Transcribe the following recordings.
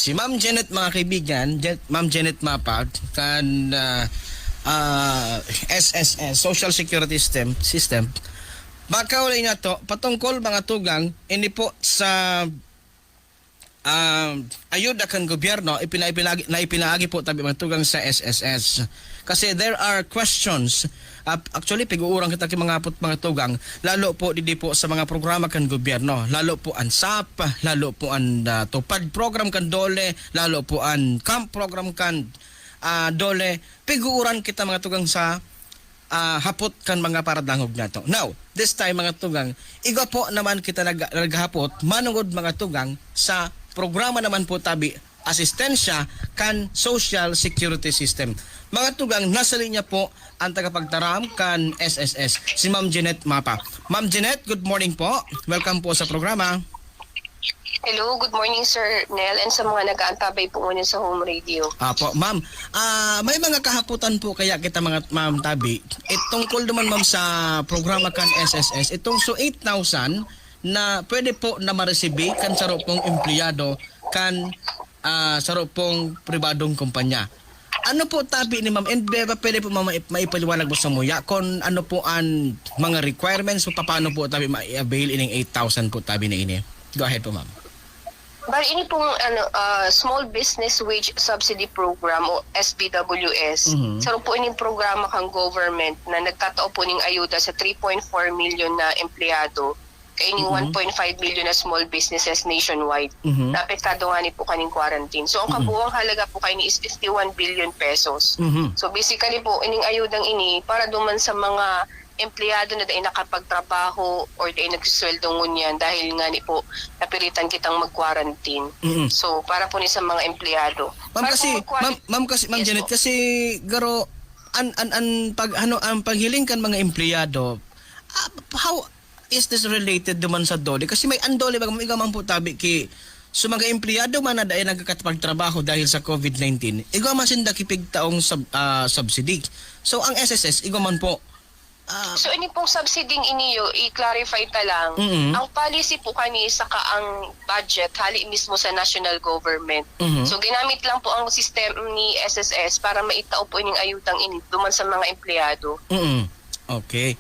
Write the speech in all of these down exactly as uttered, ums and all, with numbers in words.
Si Ma'am Janet, mga kaibigan, Jan-, Ma'am Janet Mapa, kan, ah, ah, S S S, Social Security System, System. Baka wala niya to, patungkol, mga tugang, ini po sa, ah, ayuda kan gobyerno, ipina-, ipinagi-, na ipinaagi po tabi, mga tugang, sa S S S. Kasi there are questions. Ah, actually, pig-uuran kita ki mga hapot, mga tugang, lalo po didi po sa mga programa kan gobyerno, lalo po an sap, lalo po an, ah, TUPAD program kan DOLE, lalo po an camp program kan, ah, DOLE. Pig-uuran kita, mga tugang, sa, ah, hapot kan mga paradangog nato. Now, this time, mga tugang, igwa po naman kita nag-, naghapot, manungod, mga tugang, sa programa naman po tabi, asistensya kan Social Security System. Mga tugang, nasa linya po ang tagapagtaram kan S S S, si Ma'am Jeanette Mapa. Ma'am Jeanette, good morning po. Welcome po sa programa. Hello, good morning, Sir Nel, and sa mga nag-aantabay po ngunyan sa home radio. Apo, ma'am. Ah, may mga kahapotan po kaya kita, mga ma'am tabi. Itungkol naman, ma'am, sa programa kan S S S. Itong so eight thousand na pwede po na maresibi kan saro pong empleyado kan, ah, saro pong pribadong kumpanya. Ano po tabi ni ma'am? And be-, ba pwede po, ma'am, maip-, maipaliwanag po sa muya kung ano po ang mga requirements o paano po tabi ma-avail ining eight thousand po tabi na ini? Go ahead po, ma'am. Bali, ini pong, ano, ah, Small Business Wage Subsidy Program o S B W S. Mhm. Saro po ining programa kang government na nagtatao po ning ayuda sa three point four million na empleyado, kaining Mhm. one point five million na small businesses nationwide Mhm. na apektado ngani po kaning quarantine. So, ang Mhm. kabuuang halaga po kaini is fifty-one billion pesos. Mhm. So, basically po, ining ayudang ini para duman sa mga empleyado na dai nakapagtrabaho or dai nagsusweldo ngunyan dahil ngani po napilitan kitang mag-quarantine. Mhm. So, para po ni sa mga empleyado. Ma'am, Para kasi, po mag-quarantine ma'am, ma'am, kasi, ma'am Yes Janet, po. kasi garo, an, an, an pag, ano, ang paghiling kan mga empleyado, ah, how is this related duman sa DOLE? Kasi may an DOLE, baga, igwa man po tabi ki, so, mga empleyado man na dai nagkakapagtrabaho dahil sa COVID nineteen, igwa man sinda ki pigtaong sub-, ah, subsidy. So, ang S S S, igwa man po. Ah, So, ini pong subsidy iniyo, i-clarify ta lang. Mm. Ang policy po kani saka ang budget, hali mismo sa national government. Mhm. So, ginamit lang po ang system ni S S S para maitao po ining ayudang ini duman sa mga empleyado. Mm. Okay.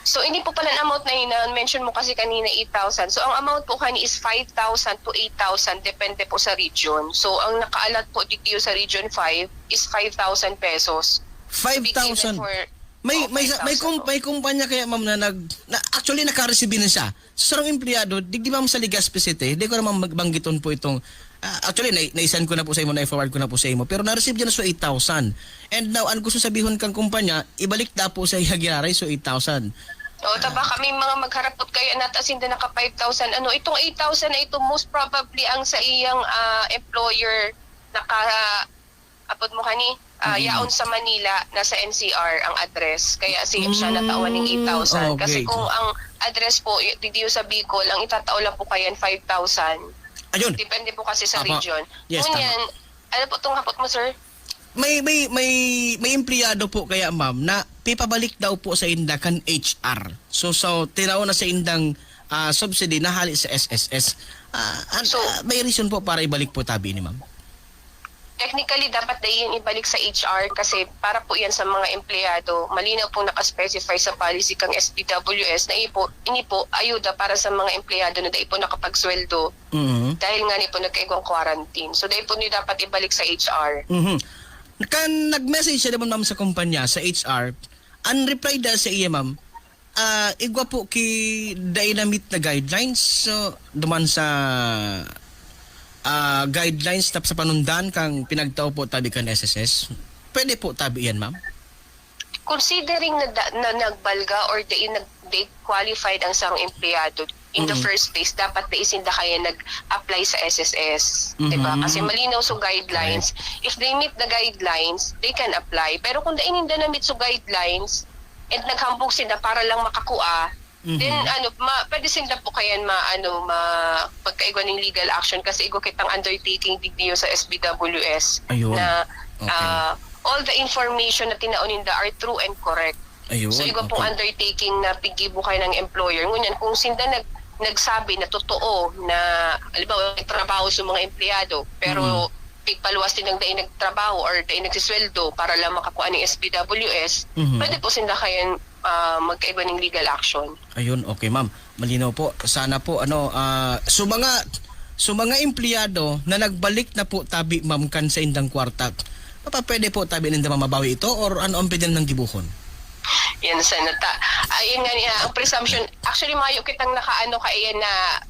So, ini po pala ang amount na ina-mention mo kasi kanina, eight thousand. So, ang amount po kani is five thousand to eight thousand, depende po sa region. So, ang naka-allot po digdiyo sa Region five is five thousand pesos. Five thousand? Speaking for May, Oh, may, sa- may, five thousand kum-, po. may kumpanya kaya, ma'am, na nag-, na, actually, nakareceive na siya. Sa sarong empleyado, digdi, ma'am, sa Legazpi City, di ko naman magbanggiton po itong, ah, actually, na, naisan ko na po sa imo, na-forward ko na po sa imo, pero na-receive niya na so eight thousand. And now, ang gusto sabihon kang kumpanya, ibalik na po sa iya giraray so eight thousand. O, ta Ah. baka may mga magharapot kaya nata sinda naka five thousand. Ano, itong eight thousand na ito, most probably ang sa iyang, ah, employer naka, apod mo kani, ah, Mm. yaon sa Manila, nasa N C R ang address. Kaya si, siya Mm, natawan ng eight thousand. Kasi okay. kung ang address po, y-, didiyo sa Bicol, ang itatao lang po kaya five thousand. Ayun. Depende po kasi sa Apo. region. Yes, Ngunyan, tama. ano po itong hapot mo, sir? May, may, may, may empleyado po kaya, ma'am, na pipabalik daw po sa inda kan H R. So, so, tinao na sa indang, ah, subsidy na hali sa S S S. Ah, an-, So, ah, may reason po para ibalik po tabi ni ma'am? Technically, dapat na iyan ibalik sa H R kasi para po yan sa mga empleyado. Malinaw pong nakaspecify sa policy kang S B W S na ipo, ini po, ayuda para sa mga empleyado na dai po nakapagsweldo Mhm. dahil nga ni po nagkaigwang quarantine. So, dai po niyo dapat ibalik sa H R. Mhm. Kan nag-message siya naman, ma'am, sa kumpanya, sa H R, ang reply dahil sa iya, ma'am, ah, igwa po ki dai na-meet na guidelines. So, duman sa, ah, guidelines na sa panundan kang pinagtao po tabi kan S S S. Pwede po tabi yan, ma'am? Considering na, da- na nagbalga or dai nag- dai qualified ang sarong empleyado in the Mm. first place, dapat dai sinda kaya nag-apply sa S S S, di ba? Mhm. Kasi malinaw sa guidelines. Correct. If they meet the guidelines, they can apply. Pero kung dai ninda na-meet sa guidelines, and naghambog sinda para lang makakua, Mhm. then ano, ma-, pwede sinda po kaya ma-, ano, ma-, magkaigwa ning legal action kasi igwa kitang undertaking digdiyo sa S B W S Ayun. na, Okay. ah, all the information na tinao ninda are true and correct. Ayun, So, igwa pong okay. undertaking na piggibo kayo ng employer. Ngunyan, kung sinda nag-, nagsabi na totoo na, halimbawa, nagtrabaho sa mga empleyado, pero Mm. pigpaluwas din ng dai nagtrabaho or dai nagsisweldo para lang makakuha ng S B W S, Mhm. pwede po sinda kayan, ah, magkaiba ng legal action. Ayun, okay, ma'am. Malinaw po. Sana po, ano, ah, so mga, so mga empleyado na nagbalik na po tabi, ma'am, kan sa indang kwarta, mapapwede po tabi ninda mamabawi ito or ano ang pwede nang gibuhon? Yan sana ta. Ayun nga niya, ang presumption, actually, mayo kitang nakaano kaiyan na,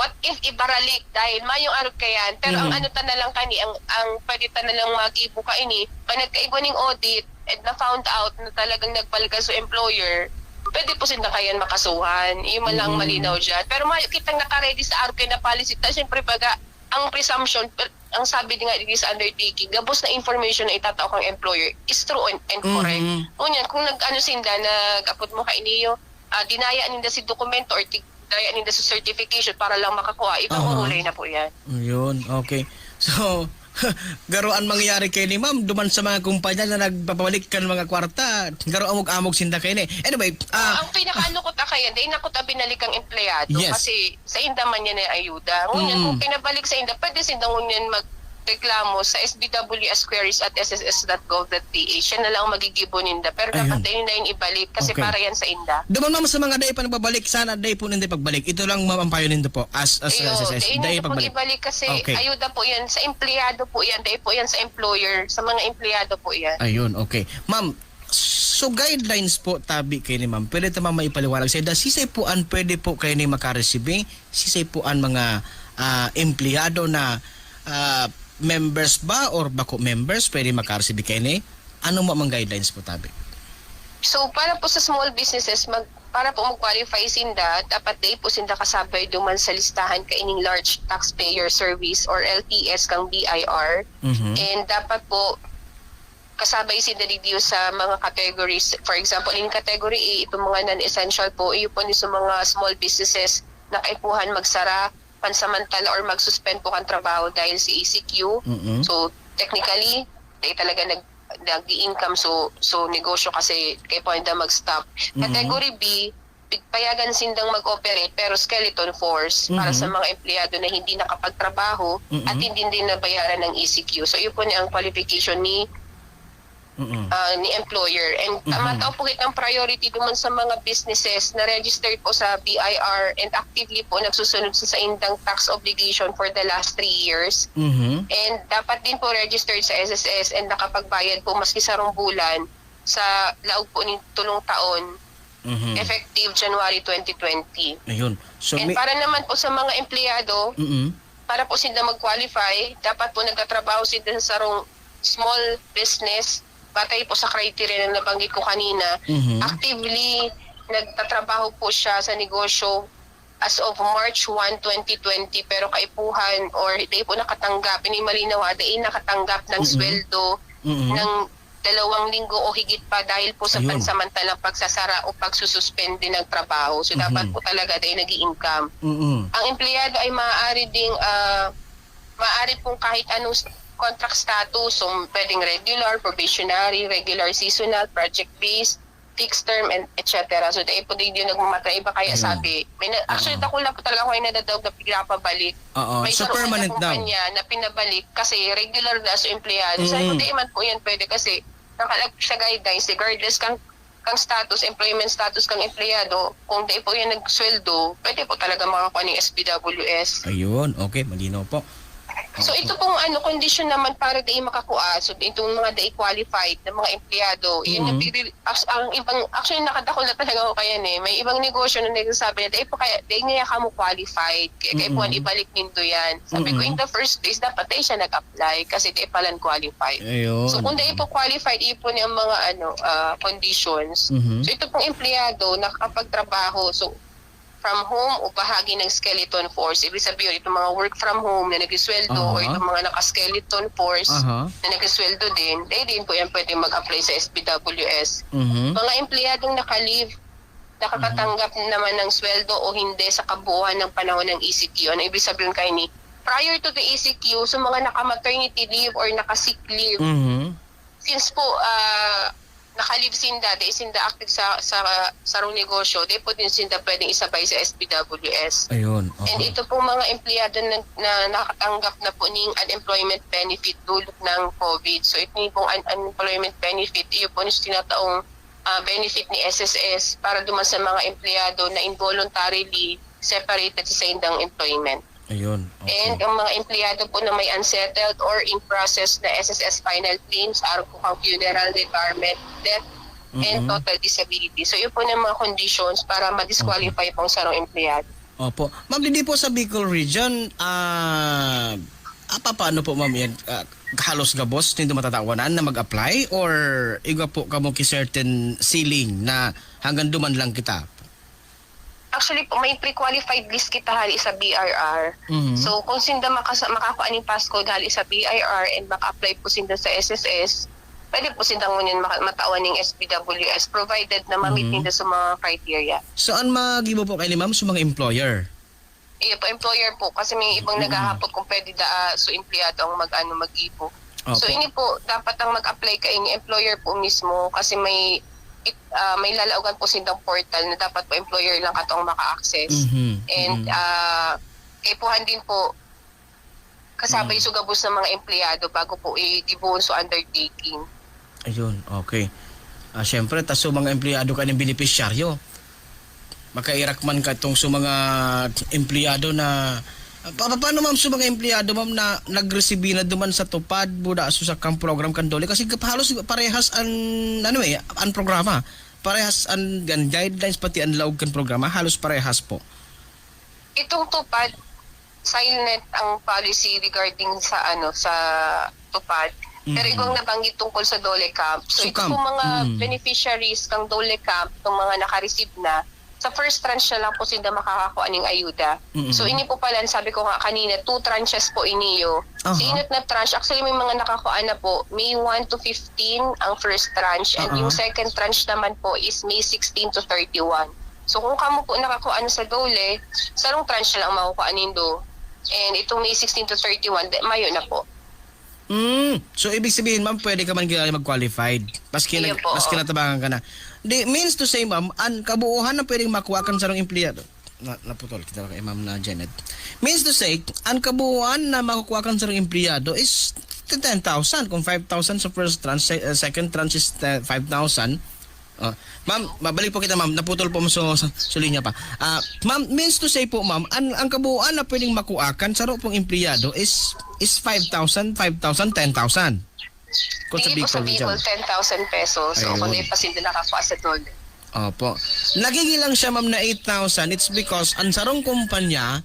what if ibaralik? Dahil mayong arog kayan. Pero ang Mhm. ano ta na lang kani, ang, ang pwede ta na lang magibo kaini, pag nagkaigwa ning audit, and na-found out na talagang nagpalgal sa employer, pwede po sinda kayan makasuhan. Yun man lang ang Mm. malinaw dyan. Pero mayo kitang nakaready sa arog kayan na policy. Ta, siyempre, baga, ang presumption, per-, ang sabi nga dito sa undertaking, gabos na information na itatao kang employer is true and, and correct. Mhm. Ngunyan, kung nag-ano sinda, nag-apod mo kainiyo, ah, dinaya ninda si dokumento or tig-, daya ninda sa certification para lang makakuha, Aha. ipanghuhulay na po yan. Ayun, okay. So, garo an mangyayari kaini, ma'am, duman sa mga kumpanya na nagpapabalik kan mga kwarta, garo amog-amog sinda kaini. Anyway, ah, Ang pinakaano ko ta kayan, dahil na ko ta binalik ang empleyado Yes. kasi sa inda man yan ay ayuda. Ngunyan, Mm. kung pinabalik sa inda, pwede sinda ngunyan magreklamo sa S B W S queries at S S S dot gov dot P H. Yan na lang ang magigibo ninda. Pero dapat Ayun. dahil na yun ibalik kasi Okay. para yan sa inda. Duman, ma'am, sa mga dai pa nagbabalik, sana dai po ninda pagbalik. Ito lang, ma'am, ang payo nindo po as, as Iyo, S S S. dai na Dai ito pagbalik. pag-ibalik kasi Okay. ayuda po yan sa empleyado po yan. Dai po yan sa employer. Sa mga empleyado po yan. Ayun, okay. Ma'am, so guidelines po tabi kaini, ma'am. Pwede ta, ma'am, maipaliwanag sa ida? Sisay po an pwede po kaini makaresibi? Sisay po an mga, ah, empleyado na, ah, members ba or bako members pwede makaresibi kaini? Ano mo ang guidelines po tabi? So, para po sa small businesses, mag-, para po mag-qualify sinda, dapat dai po sinda kasabay duman sa listahan kaining large taxpayer service or L T S kang B I R. Mhm. And dapat po kasabay sinda digdi sa mga categories. For example, in category A, itong mga non-essential po, iyo po ni sa mga small businesses na kaipuhan magsara pansamantala or mag-suspend po kan trabaho dahil sa E C Q. Mm-mm. So, technically, dai talaga nag-, nag-i-income so, so negosyo kasi kaipuhan na mag-stop. Mm-mm. Category B, pigpayagan sindang mag-operate pero skeleton force para sa Mm-mm. mga empleyado na hindi nakapagtrabaho Mm-mm. at hindi din nabayaran ng E C Q. So, yun po ni ang qualification ni Mm-mm. ah, ni employer. And, ah, Mhm. matao po kitang priority duman sa mga businesses na registered po sa B I R and actively po nagsusunod sa saindang tax obligation for the last three years. Mhm. And dapat din po registered sa S S S and nakapagbayad po maski sarong bulan sa laog po ning tulong taon, Mhm. effective January twenty twenty. Ayun. So, And may para naman po sa mga empleyado, Mm-mm. para po sila mag-qualify, dapat po nagtatrabaho sila sa sarong small business, batay po sa criteria na nabanggit ko kanina. Mhm. Actively nagtatrabaho po siya sa negosyo as of March one, twenty twenty, pero kaipuhan or di po nakatanggap, ini malinaw ha, di nakatanggap ng Mm-mm. sweldo Mm-mm. ng dalawang linggo o higit pa dahil po sa Ayun. pansamantalang pagsasara o pagsususpende ng trabaho. So, dapat Mhm. po talaga dahil nag-i-income. Mm-mm. Ang empleyado ay maaari ding, ah, maaari pong kahit anong s-, contract status, so pwedeng regular, probationary, regular seasonal, project-based, fixed term, and et cetera. So, dahil po din yung nagmamatay, iba kaya Ayun. sabi, may na, actually, Oo. dakula po talaga ako yung nadadaog na pinapabalik. Oo. May So, sarong permanent daw. kumpanya na pinabalik kasi regular na sa empleyado. Sabi ko, Mm. "Di man po yan pwede kasi nakalag siya guidelines, regardless kang, kang status, employment status kang empleyado, kung di po yan nagsweldo, pwede po talaga makakuha ng S B W S." Ayun, okay, malinaw po. So, Opo. ito pong ano, kondisyon naman para di makakuha, so, itong mga di qualified na mga empleyado, yun Mm. yung pipili-, As-, ang ibang, actually, nakadakula talaga ako kayan eh. May ibang negosyo na nagsasabi na, "Dai po kaya, dai niya kamo qualified. Kaya, kaya po, Mm-mm. ibalik nindo yan." Sabi ko, Mm-mm. "In the first place, dapat dai siya nag-apply kasi dai palan qualified." Ayun. So, kung dai po qualified, ipon niya ang mga, ano, ah, conditions. Mhm. So, ito pong empleyado, nakakapagtrabaho. So, from home o bahagi ng skeleton force. Ibig sabihin, itong mga work from home na nagsusweldo o Aha. itong mga naka-skeleton force Aha. na nagsusweldo din, eh, din po yan pwede mag-apply sa S B W S. Mhm. Mga empleyadong naka-leave, nakakatanggap Mhm. naman ng sweldo o hindi sa kabuuan ng panahon ng E C Q. Ano ibig sabihin kayo ni, prior to the E C Q, sa mga naka-maternity leave or naka-sick leave, Mhm. since po, ah, naka-leave sinda, dai sinda active sa, sa, sa sarong negosyo, dai po din sinda pwedeng isabay sa S P W S. Ayun. And ito pong mga empleyado na, na nakatanggap na po ning unemployment benefit dulot ng COVID. So, ito pong un- unemployment benefit, iyo po yung tinataong ah, benefit ni S S S para duman sa mga empleyado na involuntarily separated sa saindang employment. Ayun. And ang mga empleyado po na may unsettled or in process na S S S final claims, arog po kang funeral, retirement, death, and total disability. So, yun po ng mga conditions para ma-disqualify po ang sarong empleyado. Opo. Ma'am, didi po sa Bicol Region, ah, ah, pa- paano po, ma'am, yan? Ah, halos gabos nindo matatawanan na mag-apply or igwa po kamo ki certain ceiling na hanggang duman lang kita? Actually po, may pre-qualified list kita hali sa B R R. Mhm. So, kung sinda makasa- makakua ning passcode hali sa B R R and maka-apply po sinda sa S S S, pwede po sinda ngunyan maka- matawan ning S P W S provided na ma-meet Mhm. ninda sa mga criteria. So, an magibo po kaini, ma'am, sa mga employer? Iyo po, employer po. Kasi may ibang naghahapot kung pwede daa so empleyado ang mag-ano, mag-ibo. So, Opo. Ini po, dapat ang mag-apply kaini, employer po mismo. Kasi may it- ah, may lalaogan po sindang portal na dapat po employer lang katong maka-access. Mhm. And Mhm. ah, kaipuhan din po kasabay so gabos ng mga empleyado bago po i-, ibuon so undertaking. Ayun, okay. Ah, syempre, tas so mga empleyado kaning benepisyaryo. Makairak man katong so mga empleyado na pa, pa- paano, ma'am, so mga empleyado, ma'am, na nagresibi na duman sa TUPAD, buda so sa kang program kan DOLE? Kasi halos parehas an, ano eh, an programa. Parehas an, an guidelines, pati an laog kan programa, halos parehas po. Itong TUPAD, silent ang policy regarding sa ano, sa TUPAD. Pero Mhm. Ikaw nabanggit tungkol sa DOLE camp. So, So, ito camp. po mga Mm. beneficiaries kang DOLE camp, itong mga naka-receive na, sa first tranche na lang po sila makakakuha ning ayuda. Mm-mm. So, ini po pala, sabi ko nga kanina, two tranches po iniyo. Aha. Sa inot na tranche, actually may mga nakakuha na po, May one to fifteen ang first tranche, and Aha. Yung second tranche naman po is May sixteen to thirty-one. So, kung kamo po nakakuha na sa DOLE, sarong tranche lang makukuha nindo. And itong May sixteen to thirty-one, de- mayo na po. Mm. So, ibig sabihin, ma'am, pwede ka man gani mag-qualified. Maski, Iyo nag, po. Maski natabangan ka na. Di, means to say, ma'am, an kabuuhan na pwedeng makuha kan sarong empleyado. Na, naputol kita kay Ma'am na Janet. Means to say, an kabuuhan na makukuha kan sarong empleyado is ten thousand. Kung five thousand sa first tranche, se- uh, second tranche is uh, five thousand. Uh, ma'am, mabalik po kita, ma'am. Naputol po mo so, so, so linya pa. Ah, ma'am, means to say po, ma'am, an, ang kabuuhan na pwedeng makuha kan saro pong empleyado is is five thousand, five thousand, ten thousand. Kung sa Dito po sa Bicol region. Bicol, ten thousand pesos. So, Ayun. Kung di pa sila nakakuha sa DOLE. Opo. Nagigilang siya, ma'am, na eight thousand. It's because ang sarong kumpanya,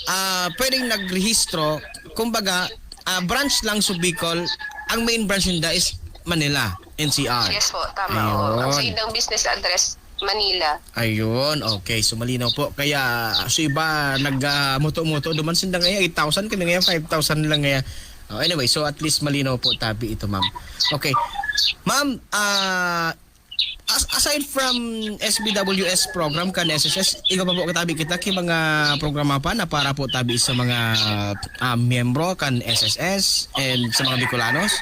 ah, pwedeng nagrehistro, kumbaga, ah, branch lang sa Bicol, ang main branch nila is Manila, N C R. Yes po, tama. Oo. Ang Ayun. Sa ilang business address, Manila. Ayun, okay. So, malinaw po. Kaya, so iba, nag-muto-muto duman sinda ngayon, eight thousand, kami ngayon, five thousand lang ngayon. Oh, anyway, so at least malinaw po tabi ito, ma'am. Okay. Ma'am, ah, as- aside from S B W S program kan S S S, iba pa po katabi kita ki mga programa pa na para po tabi sa mga ah, miyembro kan S S S and sa mga Bicolanos?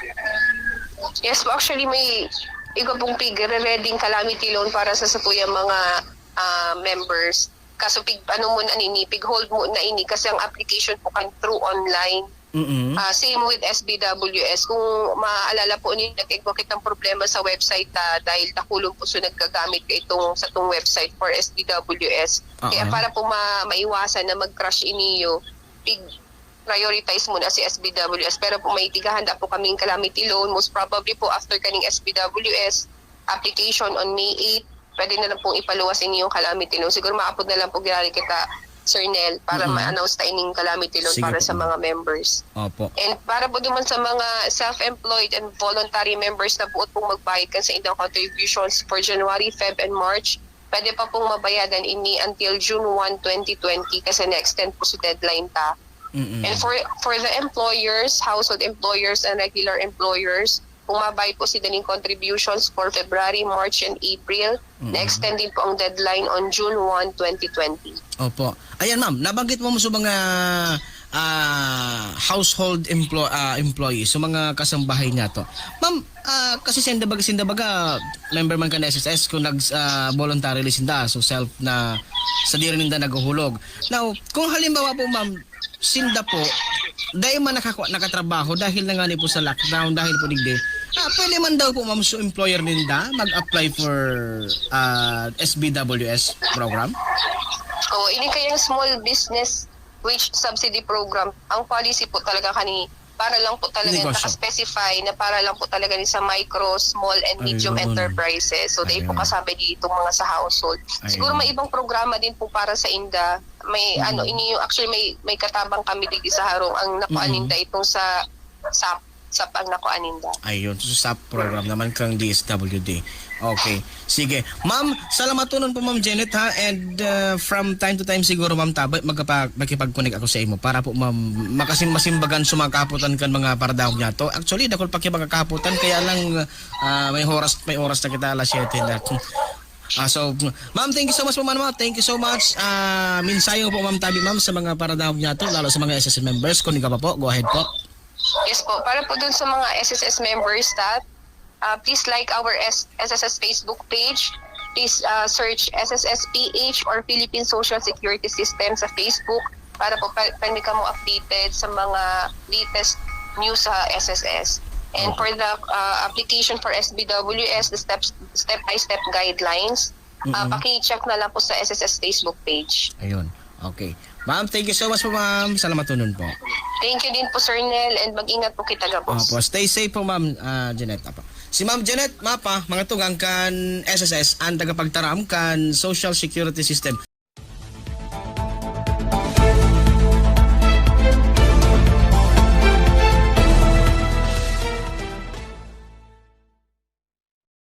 Yes po, actually may iba pong pig-ready calamity loan para sa satuyang mga ah, members. Kaso pig ano mo na nini, pig-hold mo na ini kasi ang application po kan through online. Mm-mm. Ah, same with S B W S. Kung maaalala po ninyo, nag-igwa kitang problema sa website ta dahil dakulon po so naggagamit ka itong sa tong website for S B W S. Kaya Oo. Para po ma- maiwasan na mag-crash iniyo, pig prioritize muna si S B W S. Pero po may tigahanda po kaming calamity loan. Most probably po after kaning S B W S application on May eight, pwede na lang pong ipaluwas ini yung calamity loan. Siguro maapod na lang po ginari kita, Sir Nel, para Mm-mm. ma-announce ta ining calamity loan Sige para po, sa ma'am. Mga members. Opo. And para po duman sa mga self-employed and voluntary members na buot pong magbayad kan sa inyong contributions for January, Feb, and March, pwede pa pong mabayadan ini until June one, twenty twenty kasi na-extend po si deadline ta. Mm-mm. And for for the employers, household employers and regular employers, kung mabayad po sila ng contributions for February, March, and April, Mm-mm. Na-extend din po ang deadline on June one, twenty twenty. Opo. Ayan, ma'am, nabanggit mo sa mga ah, household emplo- ah, employees, so mga kasambahay niya to. Ma'am, ah, kasi sinda baga, sinda baga, member man kan S S S, kung nag ah, voluntarily sinda, so self na sadiri ninda naghuhulog. Now, kung halimbawa po, ma'am, sinda po, dahil man nakakwa- nakatrabaho dahil na nga ni po sa lockdown, dahil po digdi, ah, pwede man daw po, ma'am, so employer ninda mag-apply for ah, S B W S program? Oo, ini kayang small business wage subsidy program, ang policy po talaga kani para lang po talaga Negosyo. Naka-specify na para lang po talaga ni sa micro, small and medium Ayun. Enterprises. So, dahil po Ayun. Kasama dito mga sa household. Siguro Ayun. May ibang programa din po para sa inda. May Mm. ano, ini yung actually may may katabang kami digdi sa harong ang nakuha Mm. ninda itong sa SAP, SAP ang nakuha ninda. Ayun, so SAP program naman kang D S W D. Okay. Sige. Ma'am, salamaton po, Ma'am Janet, ha? And uh, from time to time siguro, Ma'am Tabay, magkapa- makipag-connect ako sa imo para po, Ma'am, makasim masimbagan sa mga kahapotan kan mga paradaog niya to. Actually, dakul pa kay mga kahapotan, kaya lang ah, may oras may oras na kita alas siyete na. Ah, so, ma'am, thank you so much po, ma'am. Thank you so much. Ah, mensahe po, ma'am Tabi, ma'am, sa mga paradaog niya to, lalo sa mga S S S members. Kung ikaw pa po, go ahead po. Yes po, para po dun sa mga S S S members that uh, please like our S- S S S Facebook page. Please uh, search S S S P H or Philippine Social Security System sa Facebook para po pa- pwede kamo updated sa mga latest news sa S S S. And Okay. For the uh, application for S B W S, the steps step by step guidelines, uh, Mm-mm. paki-check na lang po sa S S S Facebook page. Ayun. Okay. Ma'am, thank you so much po, ma'am. Salamaton po. Thank you din po, Sir Nel, and mag-ingat po kita gabos. Opo, stay safe po, ma'am ah, Janet. Opo. Si Ma'am Janet Mapa, mga tugang kan S S S, ang tagapagtaram kan Social Security System.